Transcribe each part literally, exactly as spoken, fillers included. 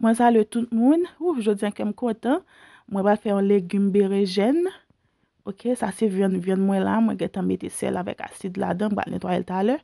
Mwen salye tout moun. Ou, jodi a kè m kontan. Mwen pral fè yon legim berejèn. Ok, sa se vyann, vyann mwen la. Mwen gentan mete sèl avèk asid ladan. Mwen pral netwaye l talè.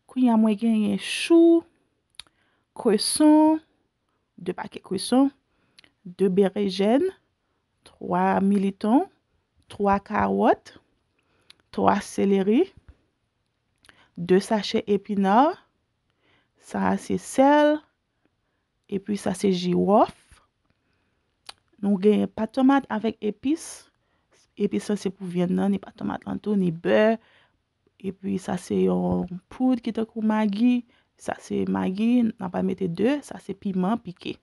Kounye a mwen genyen chou, kreson, de pakè kreson, de berejèn, twa militon, twa kawòt, twa seleri, de sachè epina. Sa a se sèl. Epi sa se jiwòf. Nou genyen pat tomat avèk epis. Epis lan se pou vyann nan, ni pat tomat lan tou, ni bè. Epi sa se yon poud ki tankou magi. Sa se magi, n ap mete de. Sa se piman pike.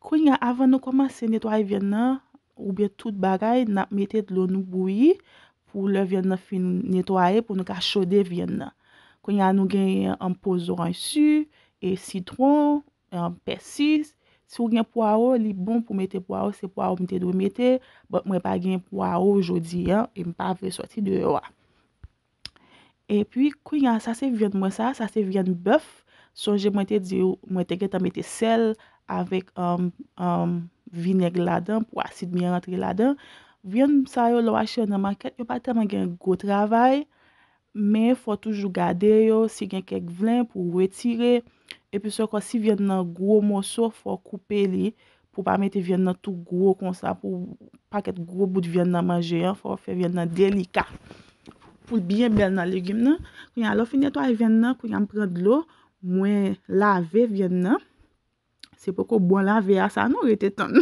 Kounye a, avan nou kòmanse netwaye vyann nan, oubyen tout bagay, n ap mete dlo nou bouyi pou lè vyann nan fin netwaye, pou nou ka chode vyann nan. Kounye a, nou genyen yon po zoranj si, e sitwon, um, pèsi. Si w gen pwawo, li bon pou mete pwawo, se pwawo m te dwe mete, but mwen pa gen pwawo jodi a, e m pa vle sòti deyò a. Epi, kounye a, sa se vyann mwen sa, sa se vyann bèf. Sonje mwen te di w, mwen te gentan mete sèl avèk, um, um, vinèg ladan pou asid byen rantre ladan. Vyann sa yo, lè w achte yo nan makèt, yo pa tèlman gen gwo travay, men fò w toujou gade yo, si gen kèk vlen pou w retire. Epi se ankò, si vyann nan gwo moso, fò w koupe li, pou w pa mete vyann nan tou gwo konsa, pou pakèt gwo bout vyann nan manje an, fò w fè vyann nan delika. Pou l byen bèl nan legim nan. Kounye a, lè w fin netwaye vyann nan, kounye a m pran dlo, mwen lave vyann nan. Se poko bon lave a sa non, rete tann.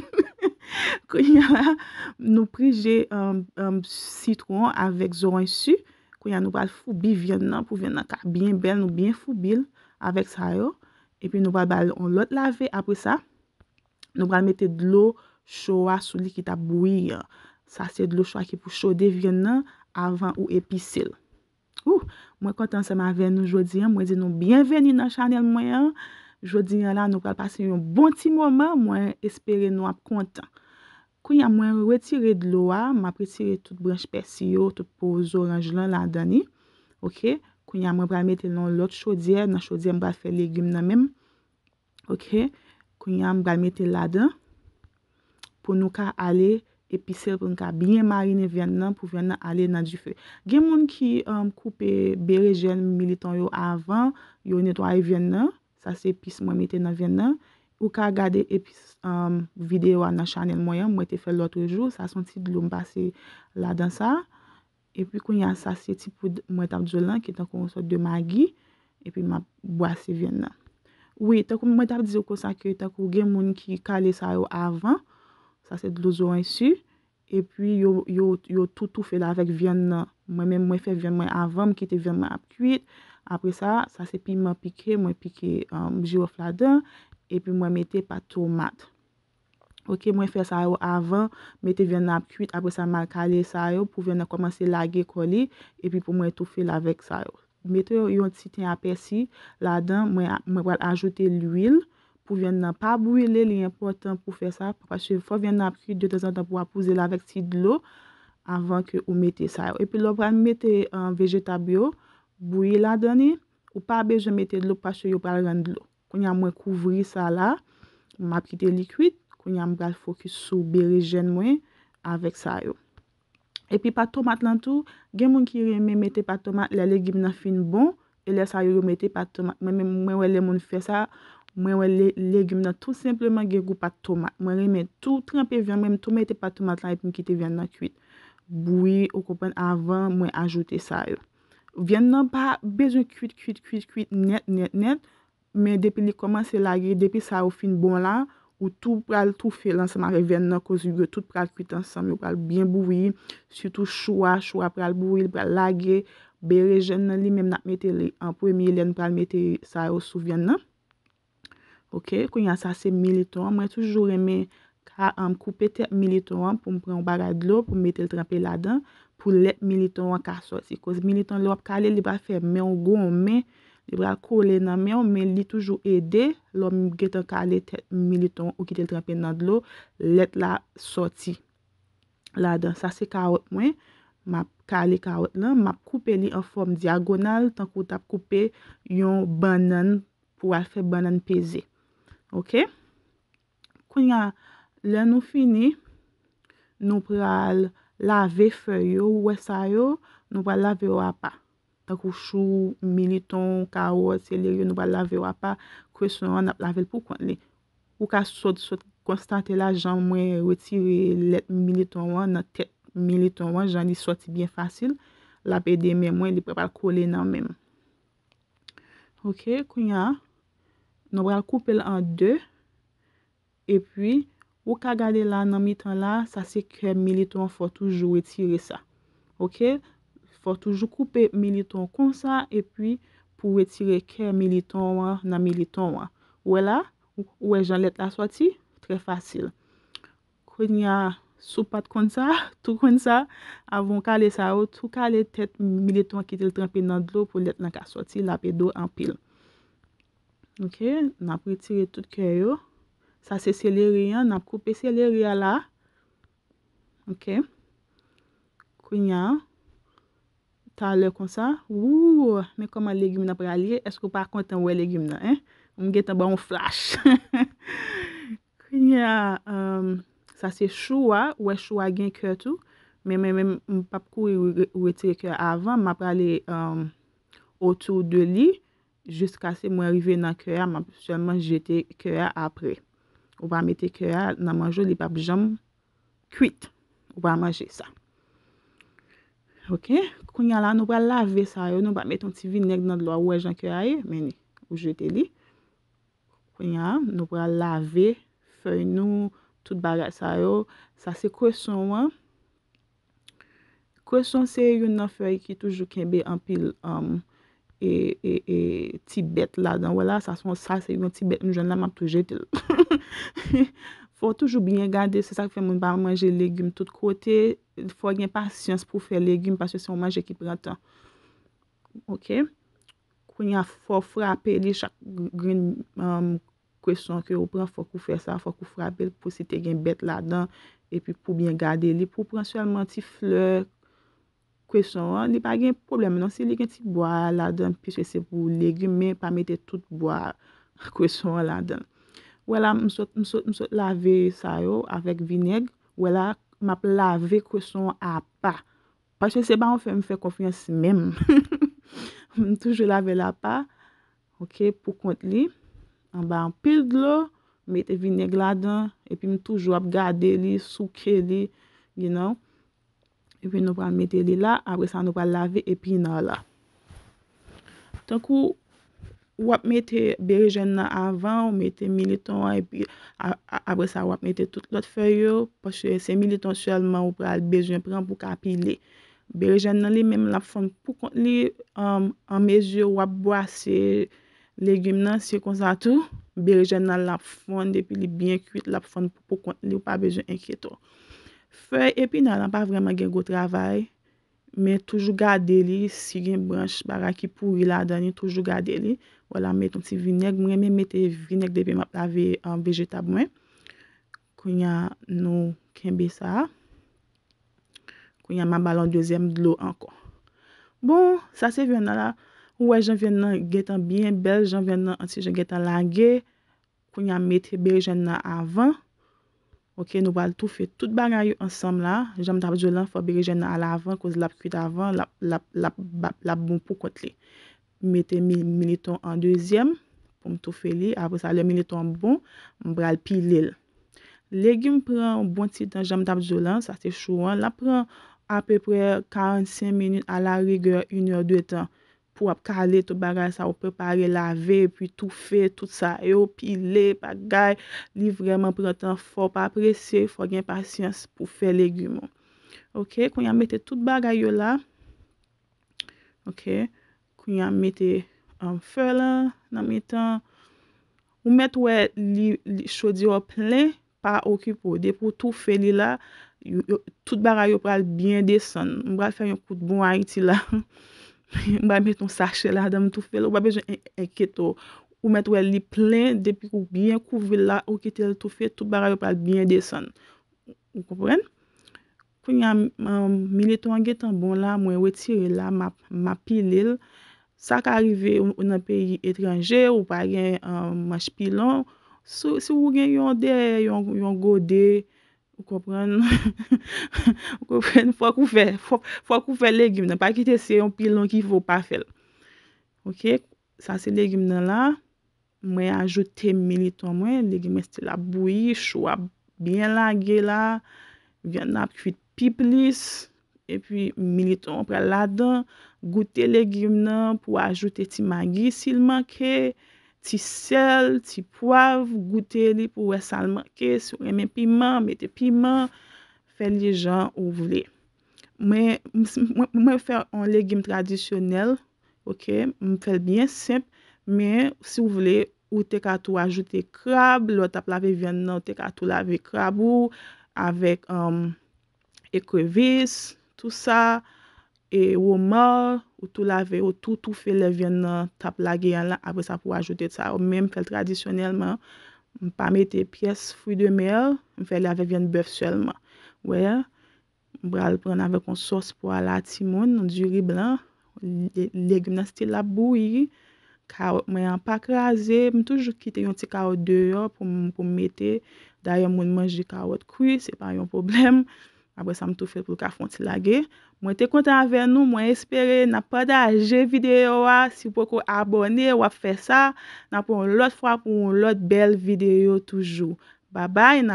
Kounye a la, nou prije, um, um, sitwon avèk zoranj si. Kounye a, nou pral foubi vyann nan pou vyann nan ka byen bèl, nou byen foubi l avèk sa yo. Epi nou pral ba l yon lòt lave apre sa. Nou pral mete dlo cho a sou li ki t ap bouyi an. Sa se dlo cho a ki pou chode vyann nan avan ou epise l. Ou, mwen kontan ansanm avè nou jodi a. Mwen di nou byenveni nan chanèl mwen an. Jodi a la, nou pral pase yon bon ti moman. Mwen espere nou ap kontan. Kounye a, mwen retire dlo a. M ap retire tout branch pèsi yo, tout po zoranj lan ladan li. Ok? Kounye a, mwen pral mete l nan yon lòt chodyè. Nan chodyè, m pral fè legim nan menm. Ok? Kounye a, m pral mete l ladan pou nou ka ale epise l, pou nou ka byen marine vyann nan, pou vyann nan ale nan dife. Gen moun ki, um, koupe berejèn militon yo avan yo netwaye vyann nan. Sa se epis mwen mete nan vyann nan. Ou ka gade epis, um, videyo a nan chanèl mwen an, mwen te fè lòtrejou. Sa se yon ti dlo m pase ladan sa. Epi kounye a, sa se ti poud mwen t ap di w lan, ki tankou yon sòt de magi. Epi m ap bwase vyann nan. Wi, tankou mwen t ap di w konsa ke tankou gen moun ki kale sa yo avan. Sa se dlo zoranj si. Epi yo, yo, yo tou toufe l avèk vyann nan. Mwen menm, mwen fè vyann mwen avan, m kite vyann mwen ap kwit. Apre sa, sa se piman pike, mwen pike, um, jiwòf ladan. Epi mwen mete pat tomat. Ok, mwen fè sa yo avan, mete vyann nan ap kwit, apre sa m al kale sa yo pou vyann nan kòmanse lage kò li, epi pou mwen toufe l avèk sa yo. Mete yon ti ten a pèsi ladan, mwen, mwen pral ajoute lwil pou vyann nan pa brile, li enpòtan pou fè sa, paske fò vyann nan ap kwit detanzantan pou w ap wouze l avèk ti dlo avan ke ou mete sa yo. Epi lè w pral mete, uh, vejetab yo, bouyi ladan li, ou pa bezwen mete dlo paske yo pral rann dlo. Kounye a mwen kouvri sa la, m ap kite li kwit. Kounye a m pral fokis sou berejèn mwen avèk sa yo. Epi pat tomat lan tou, gen moun ki renmen mete pat tomat lè legim nan fin bon, e lè sa yo, yo mete pat tomat. Mwen menm, mwen wè lè moun fè sa, mwen wè le, legim nan tou senpleman gen gou pat tomat. Mwen renmen tou tranpe vyann, mwen tou mete pat tomat lan epi m kite vyann nan kwit. Bouyi, ou konprann, avan mwen ajoute sa yo. Vyann nan pa bezwen kwit, kwit, kwit, kwit nèt, nèt, nèt. Men depi li kòmanse lage, depi sa yo fin bon la, ou tou pral toufe l ansanm avèk vyann nan, koz yo tout pral kwit ansanm, yo pral byen bouyi. Sitou chou a, chou a pral bouyi, li pral lage. Berejèn nan li menm, n ap mete li an premye lè n pral mete sa yo sou vyann nan. Ok, kounye a sa se militon an. Mwen toujou renmen ka, um, koupe tèt militon an pou m pran yon bagay dlo pou m mete l tranpe ladan pou lèt militon an ka sòti. Koz militon lè w ap kale, li pral fè men w gonmen, li pral kole nan men w, men li toujou ede lè w gentan kale tèt militon an ou kite l tranpe nan dlo, lèt la sòti ladan. Sa se kawòt mwen. M ap kale kawòt lan, m ap koupe li an fòm dyagonal, tankou w t ap koupe yon bannann pou w al fè bannann peze. Ok? Kounye a, lè nou fini, nou pral lave fèy yo, ou wè sa yo, nou pral lave yo apa. Tankou chou, militon, kawòt, seleri yo, nou pral lave yo apa. Kweson an, n ap lave l pou kont li. Ou ka sot, sot konstate la, jan mwen retire lèt militon an nan tèt militon an, jan li sòti byen fasil, l ap ede men mwen, li pa pral kole nan men m. Ok, kounye a, nou pral koupe l an de. Epi, ou ka gade la nan mitan la, sa se kè militon an, fò toujou retire sa. Ok? Fò toujou koupe militon an konsa, epi pou retire kè militon an nan militon an. Ou wè la? Ou wè jan lèt la sòti? Trè fasil. Kounye a, si w pa t konn sa, tou konn sa, avan w kale sa yo, tou kale tèt militon an, kite l tranpe nan dlo pou lèt lan ka sòti, l ap ede w anpil. Ok, n ap retire tout kè yo. Sa se seleri an, n ap koupe seleri a la. Ok. Kounye a, talè konsa, wou, men kòman legim nan pral ye? Èske w pa kontan wè legim nan, en? M gentan ba w yon flash. Kounye a, um, sa se chou a, ou wè chou a gen kè tou. Men mwen menm, m p ap kouri re- retire kè a avan, m ap prale um, otou de li. Jiskaske mwen rive nan kè a, m ap sèlman jete kè a apre. Ou pa mete kè a nan manje w, li p ap janm kwit. Ou pa manje sa. Ok? Kounye a la, nou pral lave sa yo. Nou pral mete yon ti vinèg nan dlo a. Ou wè jan kè a ye? Men li. Ou jete li. Kounye a, nou pral lave fèy nou, tout bagay sa yo. Sa se kweson an. Kweson se youn nan fèy ki toujou kenbe anpil um, e, e, e, ti bèt ladan. Wè la, sa se yon, sa se yon ti bèt m jwenn la, m ap tou jete l. Fò w toujou byen gade, se sa k fè moun pa manje legim tout kote. Fò w gen pasyans pou fè legim, paske se yon manje ki pran tan. Ok? Kounye a, fò w frape li chak grenn um, kweson ke ou pran, fòk ou fè sa, fòk ou frape l pou si te gen bèt ladan, epi pou byen gade li, pou pran sèlman ti flè kweson an, li pa gen pwoblèm non, si li gen ti bwa ladan, piske se pou legim, men pa mete tout bwa kweson an ladan. Wè la, m sot, m sot, m sot lave sa yo avèk vinèg. Wè la, m ap lave kweson an apa. Paske se pa yon fè m fè konfyans menm. M toujou lave l apa, ok, pou kont li. Anba anpil dlo, mete vinèg ladan, epi m toujou ap gade li, souke li, you know. Epi nou pral mete li la, apre sa nou pral lave epinay la. Tankou w ap mete berejèn nan avan, ou mete militon an, epi a- a- apre sa w ap mete tout lòt fèy yo, paske se militon sèlman ou pral bezwen pran pou ka pile. Berejèn nan li menm l ap fonn pou kont li, um, anmezi w ap bwase legim nan, se konsa tou, berejèn nan l ap fonn, depi li byen kwit, l ap fonn pou kont li, ou pa bezwen enkyete w. Fèy epinay lan pa vrèman gen gwo travay, men toujou gade li, si gen branch bagay ki pouri ladan li, toujou gade li. Wè la, m met yon ti vinèg, mwen renmen mete vinèg depi m ap lave um, vejetab mwen. Kounye a, nou kenbe sa. Kounye a, m ap ba l yon dezyèm dlo ankò. Bon, sa se vyann nan la. Ou wè jan vyann nan gentan byen bèl, jan vyann nan an ti jan gentan lage. Kounye a, mete berejèn nan avan. Ok, nou pral toufe tout bagay yo ansanm la. Jan m t ap di w lan, fò berejèn nan al avan, koz l ap kwit avan, l ap, l ap, l ap, l ap bon pou kont li. Mete mi- militon an dezyèm pou m toufe li. Apre sa, lè militon an bon, m pral pile l. Legim pran yon bon ti tan, jan m t ap di w lan, sa se chou an. L ap pran apeprè karannsenk minit, alarigè, inèdtan pou w ap kale tout bagay sa yo, prepare, lave, epi toufe tout sa yo, pile, bagay. Li vrèman pran tan, fò w pa prese, fò w gen pasyans pou fè legim ou. Ok, kounye a mete tout bagay yo la. Ok, kounye a mete um, fè lan nan mitan. Ou mèt wè li, li chodyè w plen, pa okipe w. Depi w toufe li la, yo- yo- tout bagay yo pral byen desann. M pral fè yon kout bon Ayiti la. M pral met yon sachè ladan, m toufe l. Ou pa bezwen en- enkyete w. Ou mèt wè li plen, depi ou byen kouvri l la, ou kite l toufe, tout bagay yo pral byen desann. Ou konprann? Kounye a, um, militon an gentan bon la, mwen retire l la, m ap- m ap pile l. Sa ka rive ou ou nan peyi etranje, ou pa gen um, manch pilon, Si, si ou gen yon dèyè, yon, yon gode, ou konprann? Ou konprann? Fòk ou fè, fòk, fòk ou fè legim nan. Pa kite se yon pilon ki fè w pa fè l. Ok? Sa se legim nan la. Mwen ajoute militon mwen. Legim mwen still ap bouyi. Cho a byen lage la. Vyann nan ap kwit pi plis. Epi militon an pral ladan. Goute legim nan pou ajoute ti magi si l manke, ti sèl, ti pwav, goute li pou wè sa l manke. Si w renmen piman, mete piman, fè li jan ou vle. Mwen, mwen, mwen fè yon legim tradisyonèl, ok? M fè l byen senp, men si w vle, ou te ka tou ajoute krab, lè w t ap lave vyann nan, ou te ka tou lave krab ou avèk, um, ekrevis, tou sa, e woma, ou tou lave, ou tou toufe lè vyann nan t ap lage an la, apre sa pou w ajoute sa. Mwen, m fè l tradisyonèlman, m pa mete pyès fwi de mè, m fè li avèk vyann bèf sèlman. Wè, m pral pran avèk yon sòs pwa la timoun, yon diri blan, le-, legim nan still ap bouyi, kawòt mwen an pa kraze, m toujou kite yon ti kawòt deyò pou m, pou m mete. Dayè, moun manje kawòt kri, se pa yon pwoblèm. Apre sa, m toufe l pou l ka fè yon ti lage. Mwen te kontan avè nou, mwen espere n ap pataje videyo a. Si w poko abòne, w ap fè sa. N ap wè yon lòt fwa pou yon lòt bèl videyo toujou. Babay, n